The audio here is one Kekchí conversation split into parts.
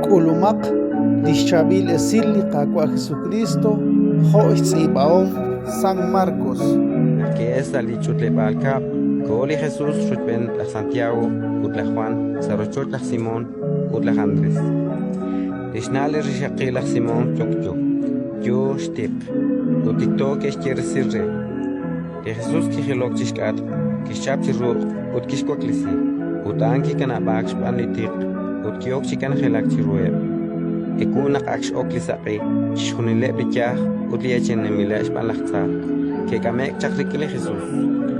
K'ulumaq li xChaab'il Esil li Qaawa' Jesukriist jo' xtz'iib'ahom San Markos. Naq ke'elk sa' li ch'utleb'aal kab'l, koho li Jesus rochb'een laj Santiago ut laj Jwan sa' rochoch laj Simón ut laj Andrés. Li xna' li rixaqil laj Simón yokyo, yo xtiq, ut tikto ke'xye resil re. Li Jesus kijilok chi xk'atq, kixchap chi ruq' ut kixwaklesi, ut a'an kikanab'aak xb'aan li tiq ut ki'ok chi k'anjelak chiruheb'. Ewu naq ak x'ok li saq'e, chixjunileb' li yaj ut li eechaninb'ileb' xb'aan laj tza ke'k'ame'k chaq rik'in li Jesus,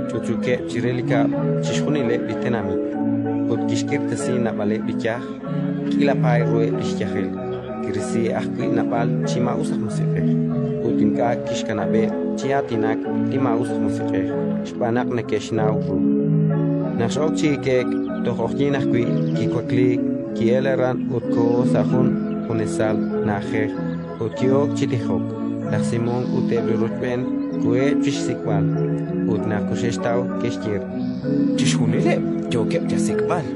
ch'utch'uukeb' chire li kab'l chixjunileb' li tenamit, ut kixk'irtasi naab'aleb' li yaj, k'iila paay ruheb' li xyajel. Kirisi ajwi' naab'al chi maa'us aj musiq'ej, ut ink'a' kixkanab'eb' chi aatinak li maa'us aj musiq'ej xb'aan naq neke'xnaw ru. Naq x'ok chi hik'e'k, toj q'oqyink ajwi' kiwakliik, ki'elk aran ut koho sa' jun junesal na'ajej ut ki'ok chi tijok. Laj Simón ut eb' li rochb'een koheb' chi xsik'b'al, ut naq koxe'xtaw, ke'xye: Chixjunileb' yookeb' chasik'b'al.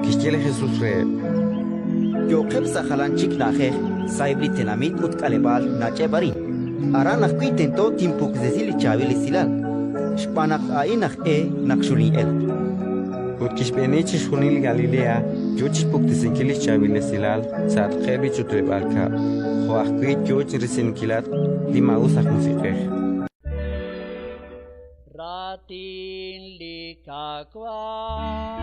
Kixye li Jesus reheb': Yo'qeb' sa' jalan chik na'ajej, sa'eb' li tenamit ut k'aleb'aal nach'eb' arin. Aran ajwi' tento tinpuktesi li Chaab'il Esilal, xb'aan naq a'in aj e naq xulin'elq. Ut kixb'eeni chixjunil Galilea, yo chi xpuktesinkil li xChaab'il Esilal sa'atqeb' li ch'utleb'aal kab'l, jo' ajwi' yo chi risinkilatq li maa'us aj musiq'ej. Raatin li Qaawa'.